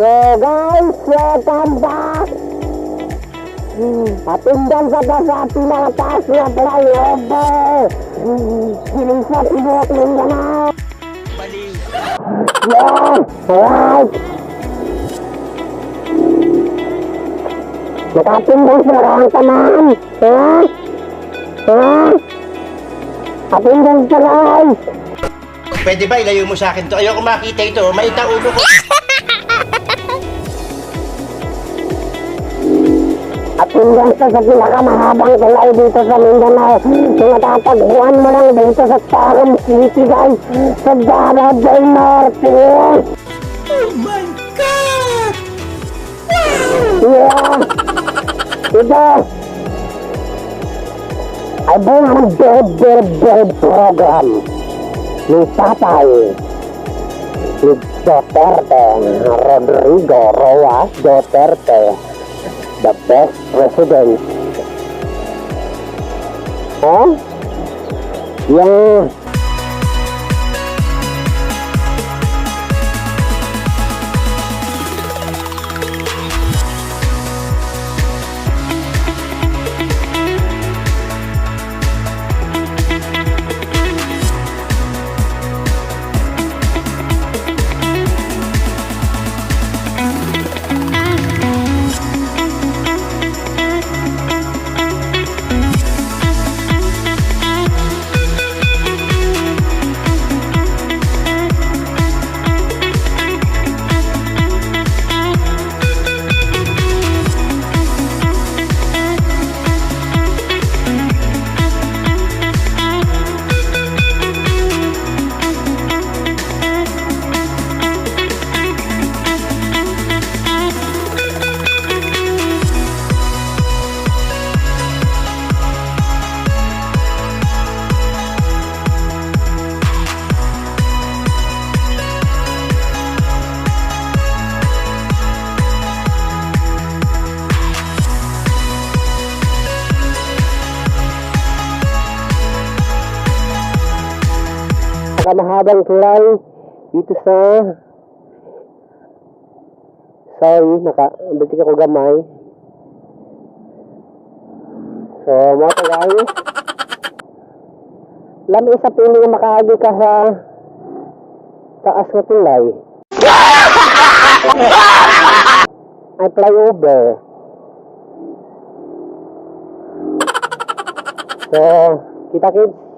So guys, welcome back! Patindan sa sa pinakataas na flyover! Siling sa tibuok Mindanao! Baliw. Yeah! Alright! Nakatindang sa ang tanan! Ha? Ha? Patindang sa guys! Pwede ba ilayo mo sa akin to? Ayoko makita ito. Maita ulo ko. At hanggang sa pinakamahabang tulay dito sa Mindanao na matatagpuan mo lang dito sa Tarum City, guys, sa Davao del Norte. Oh my God! Yeah! Ito ay bunga ng Build Build Build program ni Tatay ni Duterte, Rodrigo Roa Duterte, the best president. Huh? Yeah. Napakamahabang tulay dito sa, sorry, naka butik ako gamay. So mga guys, lami sa pili nga makaagi ka sa taas nga tulay ay flyover. So kita kids.